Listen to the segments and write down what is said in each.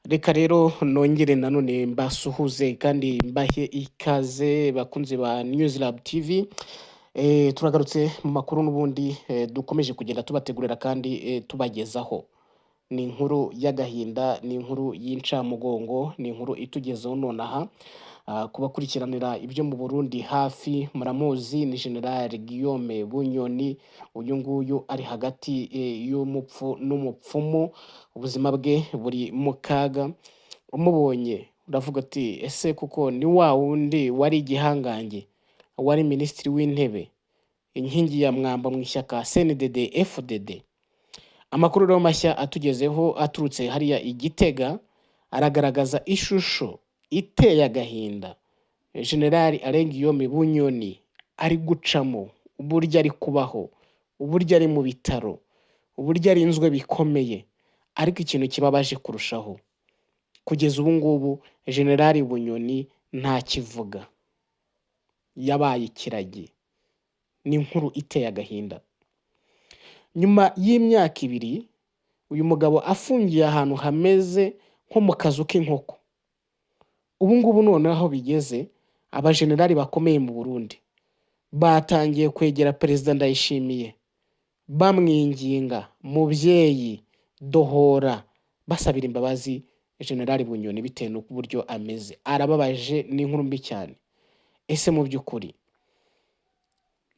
Reka rero nongere nanone mbasuhuze kandi mbahe ikaze, bakunzi ba News Lab TV. Turagarutse mu makuru n'ubundi dukomeje kugenda tubategurira kandi tubagezaho. Ni inkuru y'agahinda, ni inkuru y'incamugongo, ni inkuru itugezeho nonaha. Ku bakurikiranira ibyo mu Burundi hafi muramuzi, ni General Guillaume Bunyoni. Uyu nguyu ari hagati y'umupfu n'umupfumu, ubuzima bwe buri mu kaga. Umubonye uravuga ati: "Ese kuko ni wa wundi wari igihangange, wari minisitiri w'intebe, inkingi ya mwamba mu ishyaka CNDD FDD?" Amakuru rero mashya atugezeho aturutse hariya i Gitega aragaragaza ishusho iteye agahinda General Alain Guillaume Bunyoni ari gucamo, uburyo ari kubaho, uburyo ari mu bitaro, uburyo arinzwe bikomeye. Ariko ikintu kibabaje kurushaho, kugeza ubu ngubu General Bunyoni ntakivuga, yabaye ikiragi. Ni inkuru iteye agahinda. Nyuma y'imyaka 2 uyu mugabo afungiye ahantu hameze nko mu kazu k'inkoko, ubu ngubu noneho aho bigeze, abajenerali bakomeye mu Burundi batangiye kwegera Perezida Ndayishimiye bamwinginga: "Mubyeyi, dohora", basabira imbabazi General Bunyoni bitewe n'uburyo ameze. Arababaje, ni inkuru mbi cyane. Ese mu by'ukuri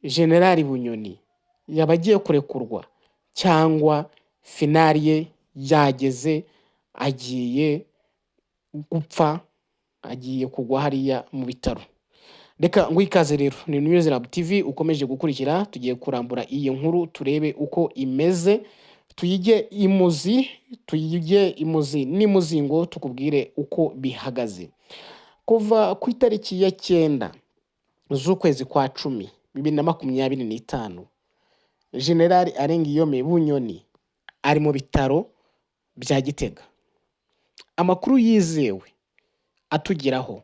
General Bunyoni yaba agiye kurekurwa, cyangwa finale ye yageze, agiye gupfa, agiye kugwa hariya mu bitaro? Reka nguhe ikaze rero, ni News Lab TV ukomeje gukurikira. Tugiye kurambura iyi nkuru, turebe uko imeze, tuyige imuzi, tuyige imuzi n'imuzingo, tukubwire uko bihagaze. Kuva ku itariki ya 9 z'ukwezi kwa 10 2025, General Alain Guillaume Bunyoni ari mu bitaro bya Gitega. Amakuru yizewe atugeraho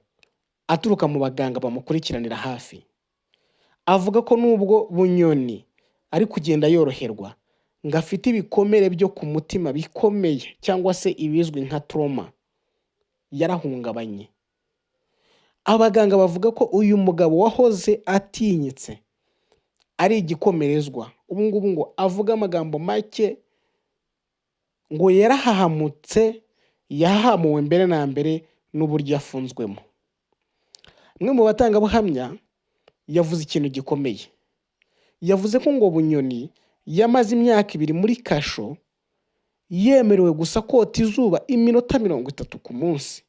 aturuka mu baganga bamukurikiranira hafi avuga ko nubwo Bunyoni ari kugenda yoroherwa, ngo afite ibikomere byo ku mutima bikomeye, cyangwa se ibizwi nka trauma, yarahungabanye. Abaganga bavuga ko uyu mugabo wahoze atinyitse, ari igikomerezwa, ubu ngubu ngo avuga amagambo make, ngo yarahahamutse, yahahamuwe mbere na mbere n'uburyo yafunzwemo. Umwe mu batangabuhamya yavuze ikintu gikomeye. Yavuze ko ngo Bunyoni yamaze imyaka 2 muri kasho, yemerewe gusa kota izuba iminota 30 ku munsi,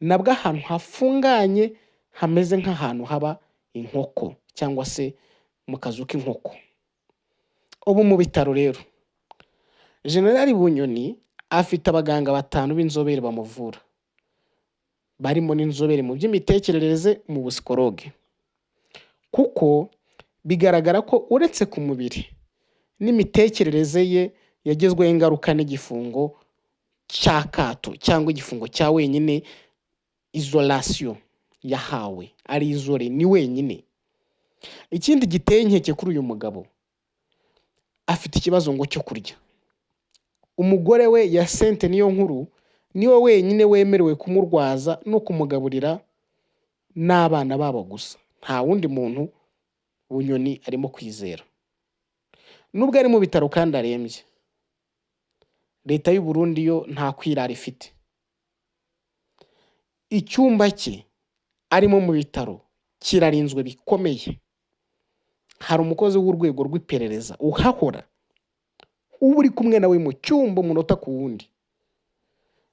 nabwo ahantu hafunganye hameze nk'ahantu haba inkoko cyangwa se mu kazu k'inkoko. Ubu mu bitaro rero, General Bunyoni afite abaganga batanu b'inzobere bamuvura, barimo n'inzobere mu by'imitekerereze, mu busikologe, kuko bigaragara ko uretse ku mubiri, n'imitekerereze ye yagizweho ingaruka n'igifungo cy'akato cyangwa igifungo cya wenyine, isolation yahawe, ari isolé, ni wenyine. Ikindi giteye inkeke kuri uyu mugabo, afite ikibazo ngo cyo kurya. Umugore we Yasente niyo nkuru niwe wenyine wemerewe kumurwaza no kumugaburira n'abana babo gusa. Nta wundi muntu Bunyoni arimo kwizera. Nubwo ari mu bitaro kandi arembye, leta y'u Burundi yo nta kwirara ifite. Icyumba cye arimo mu bitaro kirarinzwe bikomeye. Hari umukozi w'urwego rw'iperereza uhahora, uba uri kumwe nawe mu cyumba umunota ku wundi.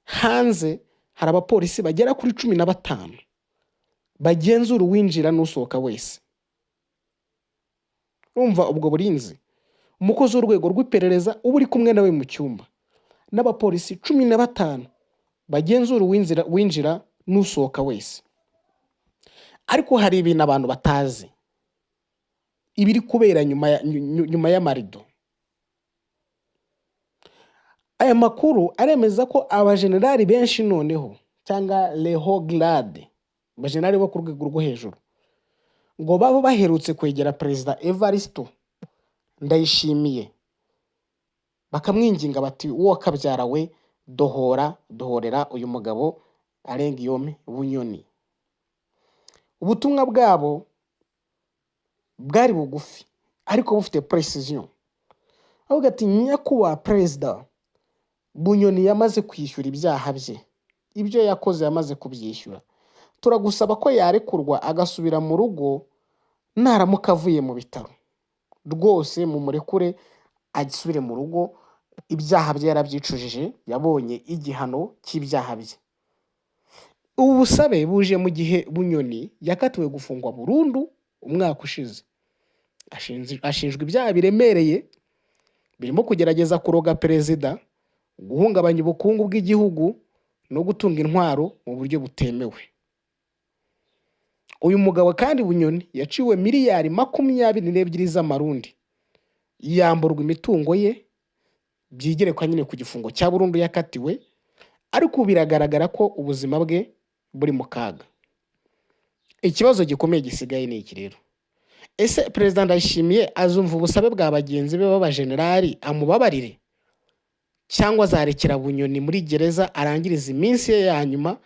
Hanze hari abapolisi bagera kuri 15 bagenzura uwinjira n'usohoka wese. Urumva ubwo burinzi? Umukozi w'urwego rw'iperereza uba uri kumwe nawe mu cyumba n'abapolisi 15 bagenzura uwinjira n'usohoka wese. Ariko hari ibintu abantu batazi, ibiri kubera nyuma y'amarido. Aya makuru aremeza ko abajenerali benshi noneho, cyangwa les hauts grades, abajenerali bo ku rwego rwo hejuru, ngo baba baherutse kwegera Perezida Evaristo Ndayishimiye bakamwinginga bati: "Wowe kabyara we, Dohora, dohorera uyu mugabo Alain Guillaume Bunyoni. Ubutumwa bwabo bwari bugufi ariko bufite precision. Avuga ati: "Nyakubahwa Perezida, Bunyoni yamaze kwishyura ibyaha bye, ibyo yakoze yamaze kubyishyura. Turagusaba ko yarekurwa agasubira mu rugo naramuka avuye mu bitaro. Rwose mumurekure asubire mu rugo, ibyaha bye yarabyicujije, yabonye igihano cy'ibyaha bye." Ubu busabe buje mu gihe Bunyoni yakatiwe gufungwa burundu umwaka ushize. Ashinjwa ibyaha biremereye birimo kugerageza kuroga perezida, guhungabanya ubukungu bw'igihugu no gutunga intwaro mu buryo butemewe. Uyu mugabo kandi Bunyoni yaciwe miliyari 22 z'amarundi, yamburwa imitungo ye, byigerekwa nyine ku gifungo cya burundu yakatiwe, ariko ubu biragaragara ko ubuzima bwe buri mu kaga. Ikibazo gikomeye gisigaye ni iki rero: ese Perezida Ndayishimiye azumva ubusabe bwa bagenzi be b'abajenerali amubabarire, cyangwa azarekera Bunyoni muri gereza arangiriza iminsi ye ya nyuma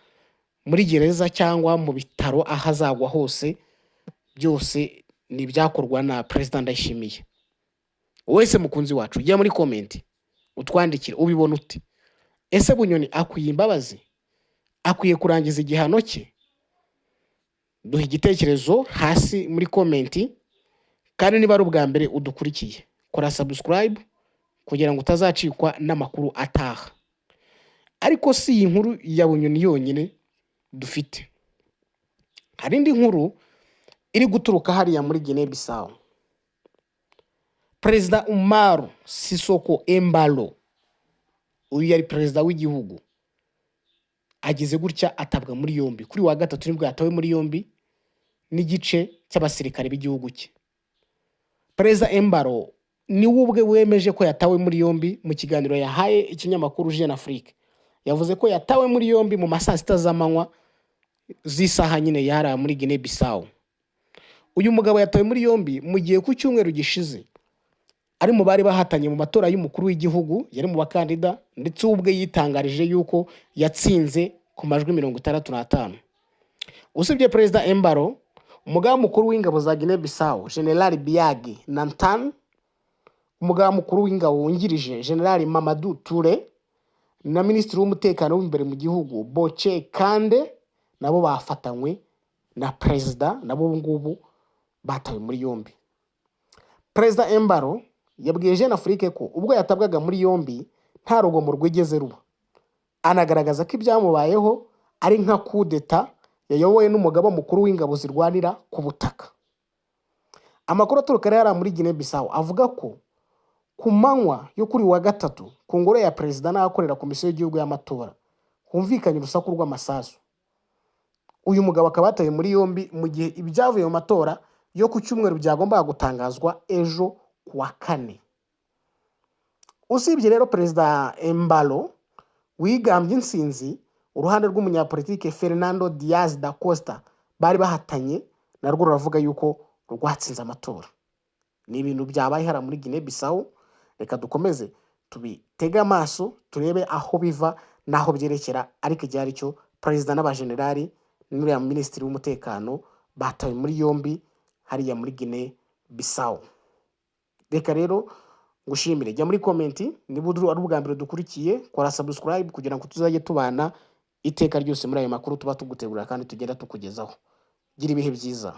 muri gereza cyangwa mu bitaro, aho azagwa hose? Byose ni ibyakorwa na Perezida Ndayishimiye. Wese mukunzi wacu, ujya muri comment utwandikire, ubibona ute? Ese Bunyoni akwiye imbabazi? Akwiye kurangiza igihano cye? Duha igitekerezo hasi muri comment. Kandi niba ari ubwa mbere udukurikiye, kora subscribe kugira ngo utazacikwa n'amakuru ataha. Ariko si iyi nkuru ya Bunyoni yonyine dufite, hari indi nkuru iri guturuka hariya muri Guinea Bissau. Perezida Umaru Sissoco Embalo, uyu yari perezida w'igihugu, ageze gutya atabwa muri yombi. Kuri wa gatatu nibwo yatawe muri yombi n'igice cy'abasirikare b'igihugu cye. Perezida Embalo niwe ubwe wemeje ko yatawe muri yombi. Mu kiganiro yahaye ikinyamakuru Jeune Afrique, yavuze ko yatawe muri yombi mu ma saa sita z'amanywa z'isaha nyine yari muri Guinea Bissau. Uyu mugabo yatawe muri yombi mu gihe ku cyumweru gishize ari mu bari bahatanye mu matora y'umukuru w'igihugu, yari mu bakandida, ndetse we ubwe yitangarije yuko yatsinze ku majwi 65. Usibye Perezida Embalo, umugaba mukuru w'ingabo za Guinea Bissau, General Biagi Nantan, umugaba mukuru w'ingabo wungirije, General Mamadou Toure, na minisitiri w'umutekano w'imbere mu gihugu, Boche Kande, nabo bafatanywe na perezida, nabo ubu ngubu batawe muri yombi. Perezida Embalo yabwiye Jeune Afrique ko ubwo yatabwaga muri yombi nta rugomo rwigeze ruba, anagaragaza ko ibyamubayeho ari nka kudeta yayobowe n'umugaba mukuru w'ingabo zirwanira ku butaka. Amakuru aturuka rero muri Guinea Bissau avuga ko ku manywa yo kuri wa gatatu, ku ngoro ya perezida n'ahakorera Komisiyo y'Igihugu y'Amatora humvikanye urusaku rw'amasasu. Uyu mugabo akaba yatawe muri yombi mu gihe ibyavuye mu matora yo ku cyumweru byagombaga gutangazwa ejo ku wa kane. Usibye rero Perezida Embalo wigambye intsinzi, uruhande rw'umunyapolitike Fernando Dias da Costa bari bahatanye narwo ruravuga yuko rwatsinze amatora. Ni ibintu byabaye hariya muri Guinea Bissau. Reka dukomeze tubitege amaso turebe aho biva n'aho byerekera, ariko igihe ari cyo perezida n'abajenerali n'uriya minisitiri w'umutekano batawe muri yombi hariya muri Guinea Bissau. Reka rero ngushimire. Jya muri comment, niba ari ubwa mbere dukurikiye, kora subscribe kugira ngo tuzajye tubana iteka ryose muri ayo makuru tuba tugutegurira kandi tugenda tukugezaho. Gira ibihe byiza.